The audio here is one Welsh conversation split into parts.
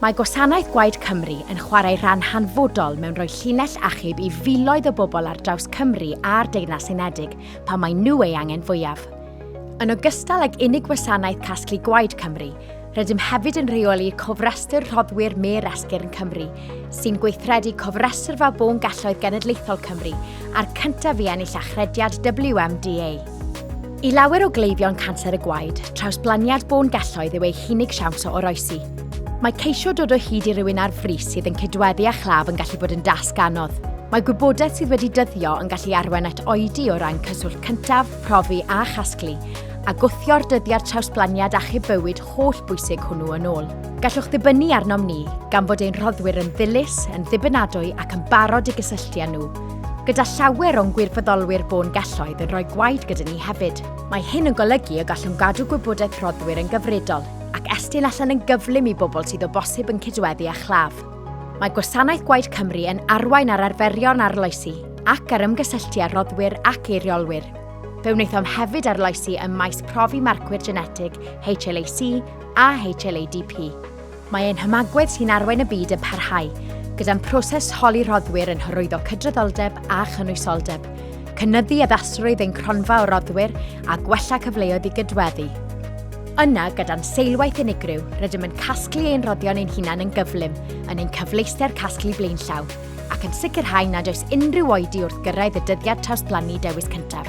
Mae Gwasanaeth Gwaed Cymru yn chwarae rhan hanfodol mewn rhoi llinell achub i filoedd o bobl ar draws Cymru a'r Deyrnas Unedig pan maen nhw ei angen fwyaf. Yn ogystal ag unig wasanaeth casglu gwaed Cymru, rydym hefyd yn rheoli Cofrestr Rhoddwyr Mêr Esgyrn Cymru, sy'n gweithredu Cofrestrfa Bôn-gelloedd Genedlaethol Cymru a'r cyntaf i ennill achrediad WMDA. I lawer o gleifion canser y gwaed, trawsblaniad bôn-gelloedd yw eu hunig siawns o oroesi. Mae ceisio dod o hyd i rywun ar frys sydd yn cydweddu â chlaf yn gallu bod yn dasg anodd. Mae gwybodaeth sydd wedi dyddio yn gallu arwain at oedi o ran cyswllt cyntaf, profi a chasglu, a gwthio'r dyddiad trawsblaniad achub bywyd holl bwysig hwnnw yn ôl. Gallwch ddibynnu arnom ni, gan fod ein rhoddwyr yn ddilys, yn ddibynadwy ac yn barod i gysylltu â nhw. Gyda llawer o'n gwirfoddolwyr bôn-gelloedd yn rhoi gwaed gyda ni hefyd. Mae hyn yn golygu y gallwn gadw gwybodaeth rhoddwyr yn gyfredol ac estyn allan yn gyflym i bobl sydd o bosib yn cydweddu â chlaf. Mae Gwasanaeth Gwaed Cymru yn arwain ar arferion arloesi ac ar ymgysylltu â rhoddwyr ac eiriolwyr. Fe wnaethom hefyd arloesi ym maes profi marcwyr genetig HLA-C a HLA-DP. Mae ein hymagwedd sy'n arwain y byd yn parhau, gyda'n proses holi rhoddwyr yn hyrwyddo cydraddoldeb a chynwysoldeb, cynyddu addasrwydd ein cronfa o roddwyr a gwella cyfleoedd i gydweddu. Yna, gyda'n seilwaith unigryw, rydym yn casglu ein rhoddion ein hunain yn gyflym yn ein cyfleuster casglu blaenllaw, ac yn sicrhau nad oes unrhyw oedi wrth gyrraedd y dyddiad trawsblannu dewis cyntaf.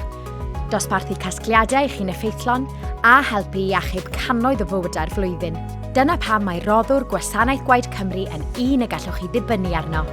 Dosbarthu casgliadau i chi'n effeithlon a helpu i achub cannoedd o fywydau'r flwyddyn. Dyna pam mae roddwr Gwasanaeth Gwaed Cymru yn un y gallwch chi ddibynnu arno.